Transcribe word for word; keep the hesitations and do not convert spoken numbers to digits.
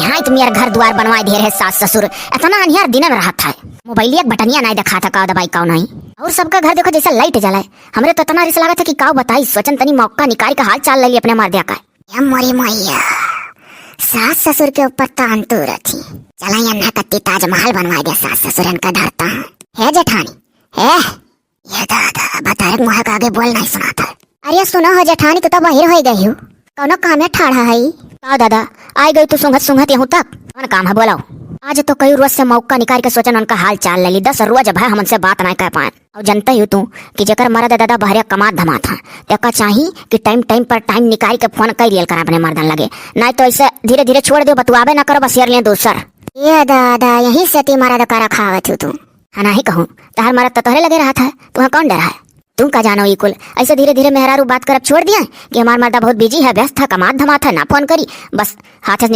हाँ, तुम यार घर दुआर बनवाए दिए रहे सास ससुर, इतना अन्हियार दिने में रहत है, मोबाइलिया के बटनिया नाहीं देखात है, का दबाई का नाहीं। और सबका घर देखो जैसे लाइट जलाए, हमरे तो इतना रिस लागत है कि का बताई, सोचन तनी मौका निकाल के हाल चाल ले ली अपने मर्दिया का। या मोरी मैया, सास ससुर के ऊपर तान तू रथी। चला यन्हा कत्ती ताजमहल बनवाए दे, सास ससुरन का धरता है। हे जेठानी, हे, ये दादा, बतारक मुँह के आगे बोल नाहीं सुनात है। अरे सुनो हो जेठानी, तू तो बहिर होइ गई हो, कौनो काम में ठाढ़ा है? का दादा, आइ गई तू सुंघत सुंघत यहूँ तक? कौन काम है बोलाओ? आज तो कई रोज से मौका निकाल के सोचन उनका हाल चाल ले ली, दस रोज भा हम उनसे बात नाहीं कर पाए। और जनते ही तू कि जेकर मरद दादा बहरिया कमात धमात है, तेका चाही कि टाइम टाइम पर टाइम निकाल के फोन कर लियल करा अपने मर्दन लगे, नाहीं तो ऐसे धीरे धीरे छोड़ दे, बतुआबे ना करो, बस यार ले दूसर। ये दादा, यही से ती मरद का रखावत हो तू। हाँ, नाहीं कहूँ, तहर मरद तो तोहरे लगे रहत है, तुहाँ कौन डर है? तू का जानो ई कुल, ऐसे धीरे धीरे मेहरारू बात करब छोड़ दिया कि हमार मर्दा बहुत बिजी है, व्यस्त है, कमात धमात है, ना फोन करी, बस हाथ से